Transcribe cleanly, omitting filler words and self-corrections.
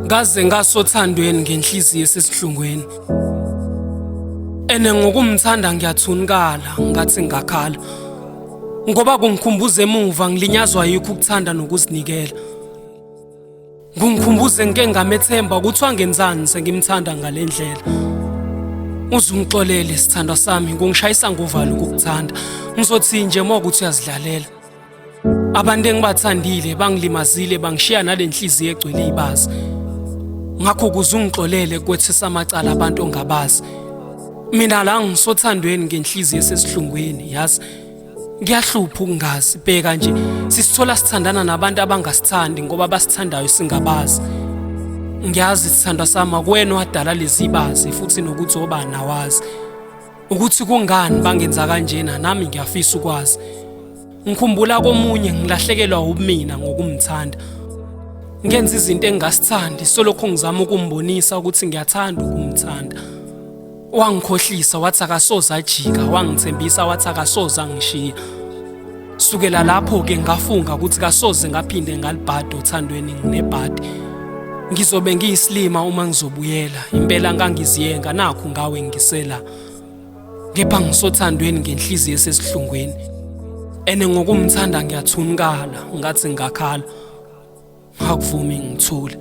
Ngaze ngasothandweni ngenhliziyo esesihlungweni. Ene ngokumthanda ngiyathunkala ngathi ngakhala. Ngoba kungikhumbuza emuva ngilinyazwa yikho ukuthanda nokuzinikela. Kungikhumbuze ngike ngamethemba ukuthi wangenzani sengimthanda ngale ndlela. Uzungixolele sithandwa sami kungishayisa ngovalo ukukuthanda. Ngizothi nje uma ukuthi uyazidlalela. Abantu engibathandile bangilimazile bangishiya nale nhliziyo egcwele ibazi. Ngakho ukuze ungixolele kwethesa amacala abantu ongabazi. Mina la ngisothandweni ngenhliziyo esesihlungwini yazi. Kuyahlupha ukungazi bheka nje sisithola sithandana nabantu abangasithandi ngoba basithandayo singabazi. Ngiyazi sithandwa sami akuwena wadala lezi bazi futhi nokuthi obani awazi. Ukuthi kungani bangenza kanjena nami ngiyafisa ukwazi. Ngikhumbula komunye ngilahlekelwa ubumina ngokumthanda. Ngenza izinto engingasithandi solokhu ngizama ukumbonisa ukuthi ngiyathanda ukumthanda. Wangikhohlisa wathi akasoze ajika, wangithembisa wathi akasoze angishiya. Sukela lapho-ke ngafunga ukuthi kasoze ngaphinde ngalibhada othandweni nginebhadi. Ngizobe ngiyisilima uma ngizobuyela, impela ngangiziyenga nakhu ngawe ngisela. Kepha ngisothandweni ngenhliziyo esesihlungwini. Ene ngokumthanda ngiyathunkala ngathi ngakhala. Akuvumi ngithule.